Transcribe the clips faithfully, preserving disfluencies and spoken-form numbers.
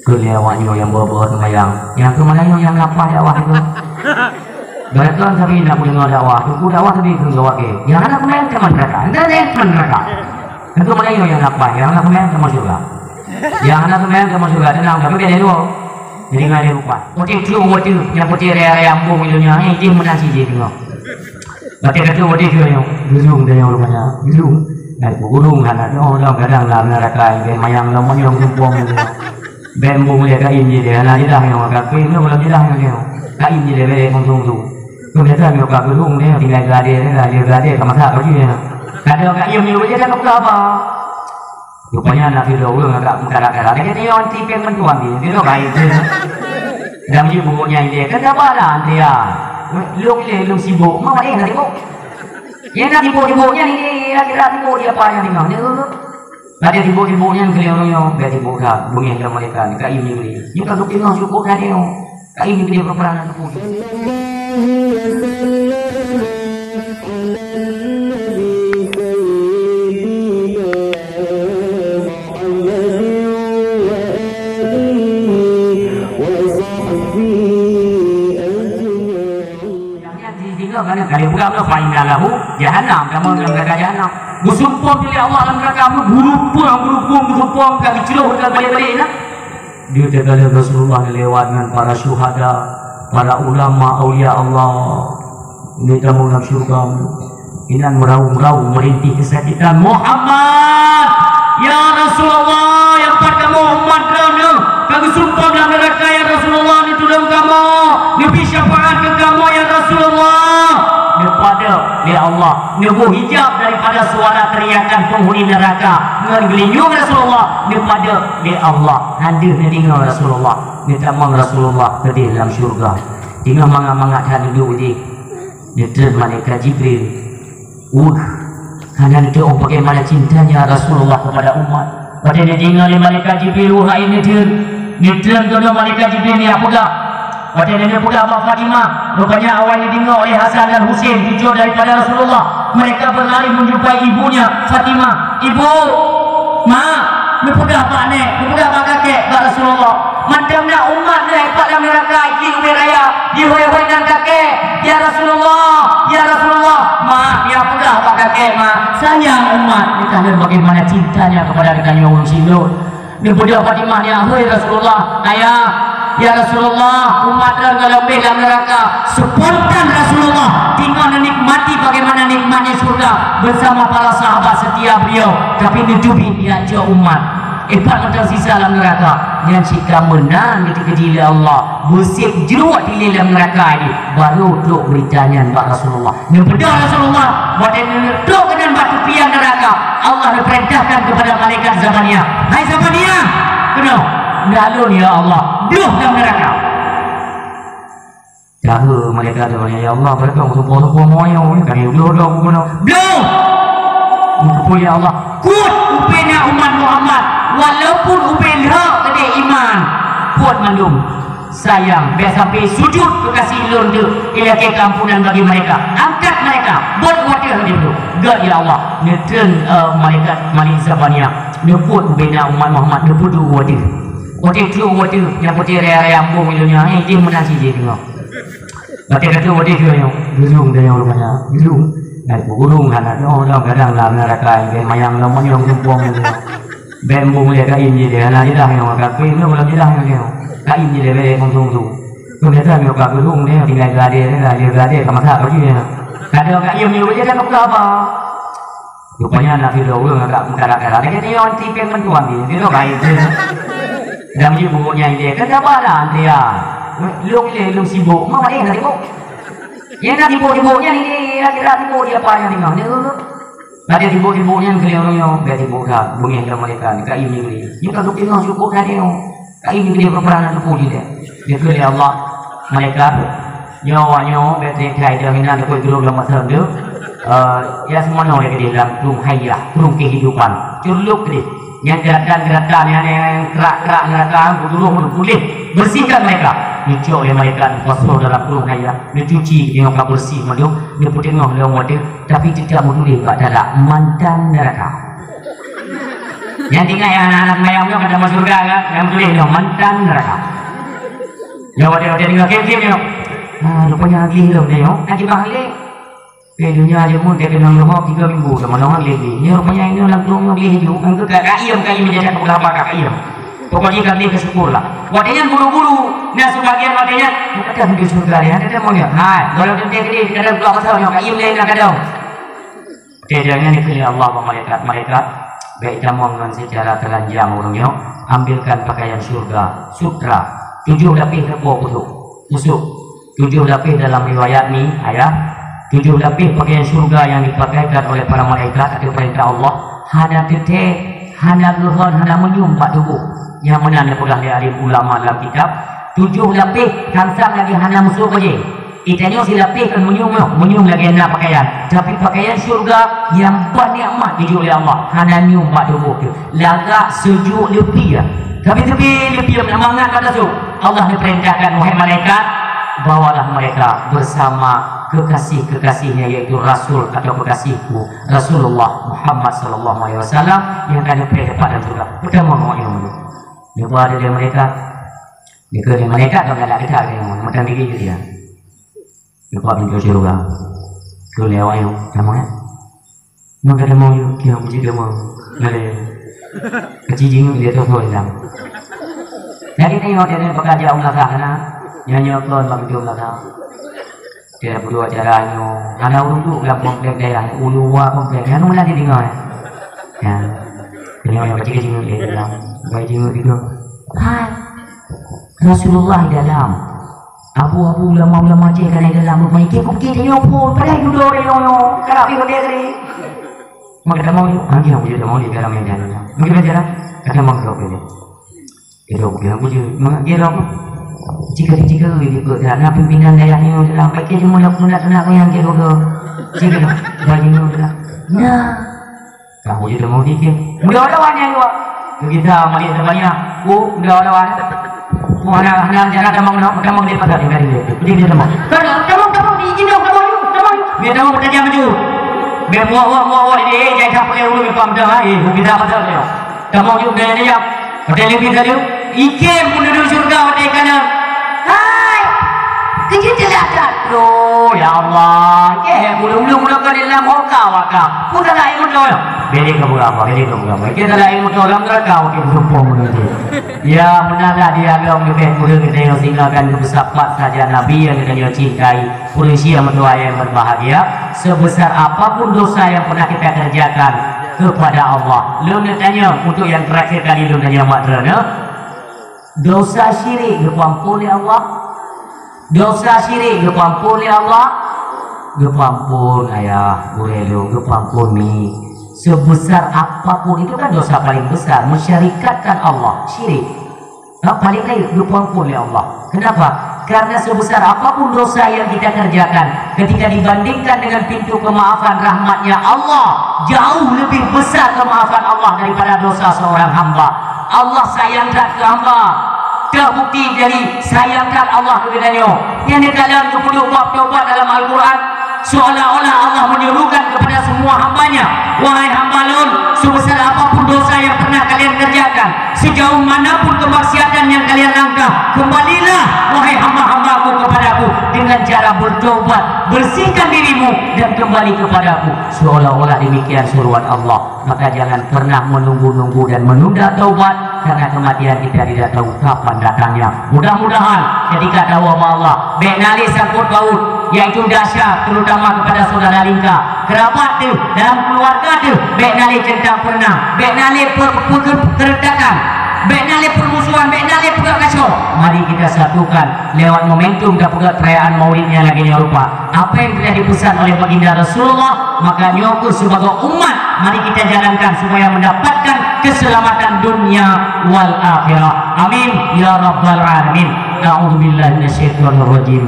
Keu lé awak nyoe nyang bawa-bawa seumayang. Nyang keu mana nyoe nyang lapah dakwah itu? Barangkali sabe na kudeungoe dakwah, teungku dakwah sabe keu gawat ke. Nyang hana seumayang teuma neuraka. Entah deh teuma neuraka. Keu mana nyoe nyang lapah, nyang hana seumayang teuma syurga. Nyang hana seumayang teuma syurga, tenang, tapi beda dua. Jadi ngai lé lupa. Putih tu, putih, nyang putih raya-raya ambung itu nya, eh, jih meunan si jih tengok. Watèe ka trok watèe keu nyoe, geulong tanyoe rupanya, geulong. Hai, ureueng hana nyoe, kadang lam neuraka, iban mayang lam manyong tumpông nyoe. Bèk embung lé kain jih lé, hana jeulaih nyoe, ka kueh nyoe, gohlom jeulaih nyoe. Kain jih lé, bèk embung-embung. Keu biasa nyoe ka geulong nyoe, tinggai gade, tinggai gade, ka masak baju nyoe. Kadang kain nyoe, baju dah ka peugah apa? Rupanya aneuk sidroe ureueng agak meukarat-karat. Lagèe nyoe anti pèng meutuan jih, sidroe kain jih. Dan jih buet nyan jih, kan sabar lah anti ya. Lôn lé, lôn sibuk, ma maléh na sibuk. Nyang na sibuk-sibuk nyan, ini kira sibuk di apa nyan tengah ni. Ada sibuk-sibuk nyan keu ureueng nyoe, bèk sibuk that. Beungèh lom malaikat, ka im nyoe. Nyoe ka geupeungoh sibuk that nyoe. Ka im nyoe peupeuran na sibuk. Nyan jih tinggai kana kali pulang ka fa inna lahu jahannam, kamoe lam neuraka jahannam. Geusumpom lé Allah lam neuraka, meuburu puang, meuburu puang, geusumpom ka geucloh ka balek-balek na. Di teuka lé Rasulullah lewat ngon para syuhada, para ulama, aulia Allah. Ini kamoe lam syurga. Inan meraung-raung merintih kesakitan, "Muhammad! Ya Rasulullah, nyang pat kamoe umat droeneuh ka geusumpom lam neuraka, ya Rasulullah, neutulông kamoe, neubri syafaat keu kamoe, ya Rasulullah." Neupadub lé Allah, neuboh hijab daripada suara teriakan penghuni neraka ngon geulinyueng Rasulullah, neupadub lé Allah. Hana deuh neudeungoe Rasulullah, neutamong Rasulullah keudeh lam syurga. Teungoh mangat-mangat that dudoe udeh, neutrön malaikat Jibril. Weueh, hana neuteu'oh bagaimana cintanya Rasulullah kepada umat. Watèe neudeungoe lé malaikat Jibril weueh hai neutrön, neutrön keunoe malaikat Jibril neupeugah. Watèe neupeugah bak Fatimah, rupanya awai neudeungoe oleh Hasan dan Husain, cucu daripada Rasulullah. Mereka berlari menjumpai ibunya, Fatimah. "Ibu, ma, neupeugah bak nèk, neupeugah bak kakek, bak Rasulullah. Mantong na umat neuh pat lam neuraka jih ubé raya, jihôi-hôi ngon kakek. Ya Rasulullah, ya Rasulullah, ma, neupeugah bak kakek, ma. Sayang umat, neukalon bagaimana cintanya kepada geutanyoe ureueng sidroe." Neupeugah Fatimah, "Ya, hôi Rasulullah, ayah, ya Rasulullah, umat droe ka leubeh lam neuraka." Spontan Rasulullah teungoh neunikmati bagaimana nikmatnya syurga bersama para sahabat setia beliau, tapi neuteubiet jak cok umat. Eh, pat mantong sisa lam neuraka. Nyan cit ka meunan geukeudeh lé Allah. Beusép jroh dilèe lam neuraka jih. Baru trok beurita nyan bak Rasulullah. Neubeudôh Rasulullah, watèe neutrok keunan bak teumpat neuraka, Allah neupeurintahkan keupada malaikat Zabaniah, "Hai Zabaniah, keunoe, neulôn ya Allah, bloh lam neuraka." Tahe malaikat Zabaniah, "Ya Allah, barokah meusumpah-sumpah moe nyoe, kami bloh dong keunoe." "Bloh!" Meukeupeu ya Allah, "Kut ubena umat Muhammad, walaupun ubé lhok keudeh iman, buet mandum." Sayang, bèk sampai sujud keu kasih lôn tu, ilakèe keampunan bagi mereka. Angkat mereka, buet watèe laju. Gèt ya Allah, neutrön, eh, malaikat Malik Zabaniah, neubuet ubena umat Muhammad, neupeuduek watèe. Watèe trok watèe, nyang putih raya-raya ambong ilôn nyan, eh, jih meunan si jih tengok. Watèe ka trok watèe trok nyoe, geulong tanyoe rupanya, geulong. Hai, ureueng hana nyoe, kadang lam neuraka, iban mayang lam manyong tumpông nyoe. Bèk embung lé kain jih lé, hana jeulaih nyoe, ka kueh nyoe, gohlom jeulaih nyoe. Kain jih lé, bèk embung-embung. Keu biasa nyoe ka geulong nyoe, tinggai gade, tinggai gade, ka masak baju nyoe. Kadang kain nyoe, baju dah ka peugah apa. Rupanya aneuk sidroe ureueng agak meukarat-karat. Lagèe nyoe anti pèng meutuan jih, sidroe kain jih. Dan jih buet nyan jih, kan sabar lah anti ya. Lôn lé, lôn sibuk, ma maléh ka sibuk. Nyang na sibuk-sibuk nyan, ini lagi lah sibuk di apa nyan tengah. Nyoe, nyoe. Lagèe sibuk-sibuk nyan keu lé ureueng nyoe, bèk sibuk that, beungèh lom malaikat, ka im nyoe. Nyoe ka geupeungoh sibuk that nyoe. Ka im nyoe, peue-peue na teupeu jih lé. Geukheun lé Allah, malaikat, nyoe awak nyoe bèk teukai, teukai, hina teupeu geulong lam masa nyoe. Eh, ya seumanoe lé keudeh lam krueng hayah, krueng kehidupan. Curlok keudeh. Nyang gerakan-gerakan, nyang, nyang krak-krak gerakan, geuturoh, geupuléh, bersihkan mereka. Neucok lé malaikat, neupasoe dalam krueng hayah, neucuci, nyoe ka bersih mandum, neupeuteungoh lom watèe, tapi teutab meutuléh bak dalam mantan neuraka. Nyang tinggai nyang hana seumayang nyoe ka tamong syeuruga kan? Nyang tuléh nyoe mantan neuraka. Nyoe watèe-watèe deungö kém-kém nyoe. Ah, rupanya lagèe lôn nyoe, ka jibah lé. Di donya jeuet meunan keunong leuhob tiga minggu, sama nongan lé. Nyoe rupanya nyoe lam tulông nyoe lé ju. Engkau ka kaiem, kaiem jadi tak pernah apa kaiem. Pokoknya kami bersyukurlah. Watèe nyan guru-guru, nah sebagian watèe nyan, bukan di syurga ya, ada mau ya. Nah, kalau dia dia kadang dua pasal nyoe kaiem lé na kadang. Oke, jangan dikira Allah malaikat-malaikat. Baik tamong ngon secara telanjang ureueng nyoe, ambilkan pakaian syurga, sutra, tujoh lapéh reupok busuk, busuk. Tujoh lapéh dalam riwayat ni, ayah, tujoh lapéh pakaian syurga yang dipakaikan oleh para malaikat atau perintah Allah, hana teuthèe, hana geuhon, hana meunyium bak tuboh. Nyang meunan neupeugah lé alim ulama dalam kitab, tujoh lapéh, sang-sang lagèe hana meusuh bajèe. Geutanyoe silapéh kon meunyium nyoe, meunyium lagèe na pakaian. Tapi pakaian syurga nyang bah nikmat geujok lé Allah, hana nyium bak tuboh teuh. Lagak seujok leupie. Tapi leupie, leupie mangat bak tasok. Allah neupeurintahkan, "Wahai malaikat, bawalah mereka bersama kekasih-kekasihnya, yaitu Rasul atau kekasihku, Rasulullah Muhammad sallallahu alaihi wasallam, yang kami pilih dapat dalam syurga." Pertama, mau nyium dulu. Neuba lé malaikat. Dikeue lé malaikat ka galak dekat lé nyoe, mantong gigi ke dia. Nampak pintoe syeuruga. Keu lé awak nyoe, tamong, eh? Nyoe ka tamong nyoe, kiang puji tamong. Nalé. Keuci jingeuek dia tu dalam. Jadi tengok dia ni pekerja ulasa sana. Nyoe nyoe kon bak pintoe ulasa. Dia butuh acara nyoe. Hana ureueng duek lam komplek daerah. Ulu wa komplek. Nyan meunan dideungoe. Ya. Nyoe nyoe keuci jingeuek dia dalam. Bai jingeuek gitu. Hai. Rasulullah di dalam. Abu-abu ulama-ulama cek ka na di dalam rumah. Ikeu kupike tanyoe phon, padahai dudoe tanyoe nyoe. Ka na pih hodeh tadi. Maka tamong nyoe, anjing yang wujud tamong di dalam meja nyoe. Mungkin aja lah. Kata mang kau pilih. Itu bukan aku je. Mengak kira apa? Jika-jika itu dah na pimpinan daerah nyoe dalam pakai cuma nak nak nak yang kira ke. Jika bagi nyoe dah. Nah. Kamu je tamong dikit. Mudah-mudahan yang dua. Kita mari sebanyak. Oh, mudah-mudahan. Mana hana jana tamong nak tamong di pasar tinggal dia. Dia dia tamong. Tamong tamong di jino tamong tamong. Dia tamong bertajam maju. Dia muak muak muak muak di eh jangan sampai ulu pam dah eh. Kita pasal dia. Tamong yuk dia dia. Hotel lebih tadi. Ikem pun duduk syurga hotel kanan. Hai. Kecil jelas tak? Oh ya Allah. Eh, bulu-bulu mula kali dalam hoka waka. Pun tak ada ilmu tu. Beli ke berapa? Beli ke berapa? Kita ada ilmu tu dalam neraka wakil bersumpah menanti. Ya, meunan lah dialog leubeh kureueng geutanyoe singoh dan geupeusapa saja Nabi nyang geutanyoe cintai. Kureueng syedara meutuah nyang berbahagia, sebesar apapun dosa yang pernah kita kerjakan kepada Allah, lôn neutanyong untuk nyang terakhir kali lôn tanyong bak droeneuh, dosa syirik geupeuampon lé Allah? Dosa syirik geupeuampon lé Allah? Geupeuampon, ayah, gurèe lôn, geupeuampon mi. Sebesar apapun, itu kan dosa paling besar, mensyarikatkan Allah, syirik. Nah, paling lain geupeuampon lé Allah. Kenapa? Karena sebesar apapun dosa yang kita kerjakan, ketika dibandingkan dengan pintu kemaafan rahmatnya Allah, jauh lebih besar kemaafan Allah daripada dosa seorang hamba. Allah sayang that keu hamba. Terbukti dari sayang that Allah keu geutanyoe. Nyang di dalam geupeudong bab tobat dalam Al-Quran, seolah-olah Allah menyuruhkan kepada semua hambanya, "Wahai hamba lôn, sebesar apapun dosa yang pernah kalian kerjakan, sejauh manapun kemaksiatan yang kalian langkah, kembalilah, wahai hamba-hambaku, kepadaku dengan cara bertobat, bersihkan dirimu dan kembali kepadaku." Seolah-olah demikian suruhan Allah. Maka jangan pernah menunggu-nunggu dan menunda taubat, karena kematian kita tidak tahu kapan datangnya. Mudah-mudahan ketika tahu Allah, bèk na lé sangkut paut, yaitu dahsyat, terutama kepada saudara lingka, kerabat teuh, dalam keluarga teuh, bèk na lé centang perenang, bèk na lé per-, per-, keretakan, bèk na lé permusuhan, bèk na lé peugah kaco. Mari kita satukan lewat momentum tapeugah perayaan Maulidnya lagi nyoe rupa. Apa yang telah dipesan oleh Baginda Rasulullah, maka nyoe keuh sebagai umat, mari kita jalankan supaya mendapatkan keselamatan dunia wal akhirah. Amin ya rabbal alamin. A'udzubillahi minasyaitonirrajim.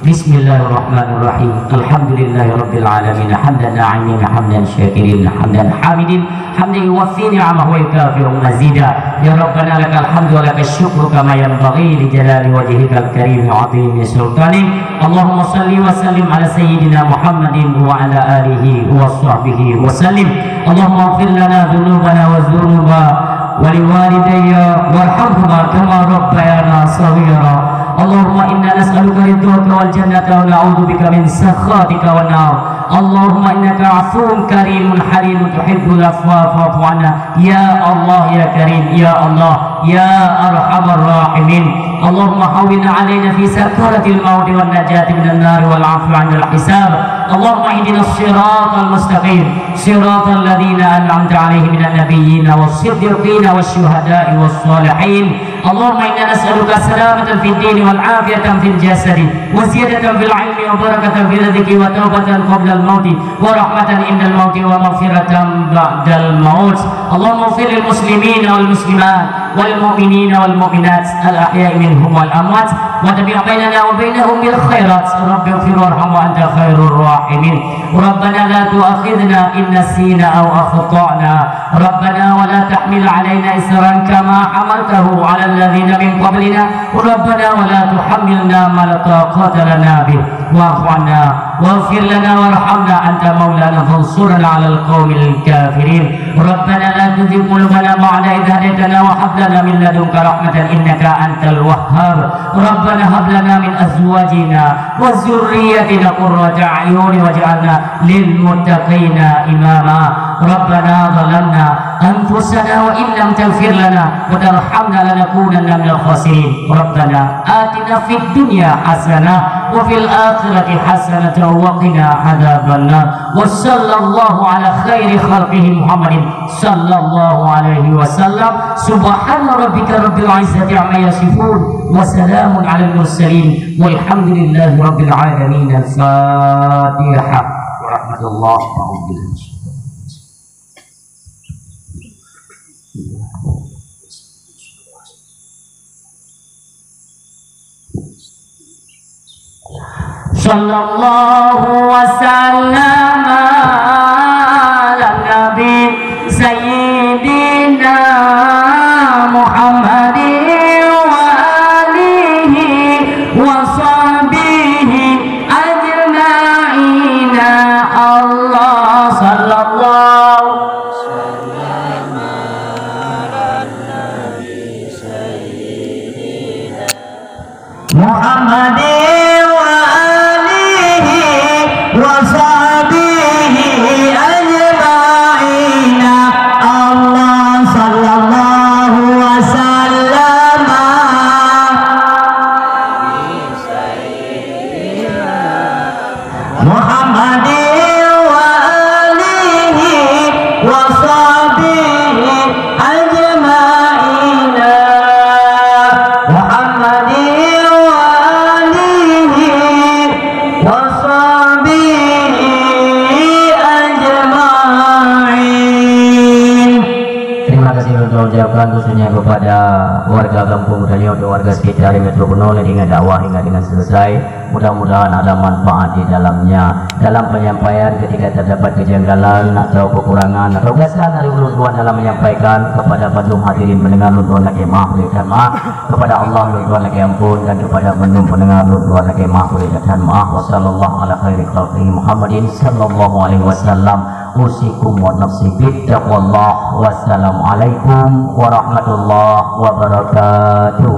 بسم الله الرحمن الرحيم. الحمد لله رب العالمين. حمدا ناعمين، حمدا شاكرين، حمدا حامدين، حمدا يوفي نعمه ويكافئ مزيدا. يا ربنا لك الحمد ولك الشكر كما ينبغي لجلال وجهك الكريم وعظيم سلطانك. اللهم صل وسلم على سيدنا محمد وعلى آله وصحبه وسلم. اللهم اغفر لنا ذنوبنا وذنوب ولوالدي وارحمهما كما ربيانا صغيرا. اللهم إنا نسألك رضاك والجنة ونعوذ بك من سخطك والنار. اللهم إنك عفو كريم حليم تحب العفو فاعف عنا. يا الله يا كريم يا الله يا أرحم الراحمين. اللهم هون علينا في سكرات الموت والنجاة من النار والعفو عند الحساب. اللهم اهدنا الصراط المستقيم، صراط الذين أنعمت عليهم من النبيين والصديقين والشهداء والصالحين. اللهم إنا نسألك سلامة في الدين والعافية في الجسد وزيادة في العلم وبركة في الرزق وتوبة قبل الموت ورحمة عند الموت ومغفرة بعد الموت. اللهم اغفر للمسلمين والمسلمات والمؤمنين والمؤمنات الأحياء منهم والأموات وتابع بيننا وبينهم بالخيرات. رب اغفر وارحم وأنت خير الراحمين. ربنا لا تؤاخذنا إن نسينا أو أخطأنا. ربنا ولا تحمل علينا إصرا كما حملته على الذين من قبلنا. ربنا ولا تحملنا ما لا طاقة لنا به. واعف عنا واغفر لنا وارحمنا أنت مولانا فانصرنا على القوم الكافرين. ربنا لا تزغ قلوبنا بعد إذ هديتنا وهب لنا من لدنك رحمة إنك أنت الوهاب. ربنا هب لنا من أزواجنا وذريتنا قرة أعين واجعلنا للمتقين إماما. ربنا ظلمنا أنفسنا وإن لم تغفر لنا وترحمنا لنكونن من الخاسرين. ربنا آتنا في الدنيا حسنة وفي الآخرة حسنة وقنا عذاب النار. وصلى الله على خير خلقه محمد صلى الله عليه وسلم. سبحان ربك رب العزة عما يصفون وسلام على المرسلين والحمد لله رب العالمين. الفاتحة. ورحمة الله. صلى الله وسلم على النبي سيدنا محمد وآله وصحبه أجمعين. الله صلى الله محمد وآله وصحبه أجمعين. الله صلى الله وسلم محمد وآله وصحبه أجمعين. محمد وآله وصحبه أجمعين. Terima kasih ulôn ucapkan khususnya kepada warga kampung tanyoe dan warga sekitar nyang troh keunoe dengan dakwah hingga dengan selesai. Mudah-mudahan ada manfaat di dalamnya. Dalam penyampaian, ketika terdapat kejanggalan atau kekurangan atau kesalahan dari ulôn tuan dalam menyampaikan, kepada bandum hadirin pendengar ulôn tuan lakèe maaf, berikan maaf. Kepada Allah ulôn tuan lakèe ampun, dan kepada bandum pendengar ulôn tuan lakèe maaf, berikan maaf. Wa sallallahu ala khairi khalqihi Muhammadin sallallahu alaihi wasallam. Usikum wa nafsi bittaqwallah. Wassalamualaikum warahmatullahi wabarakatuh.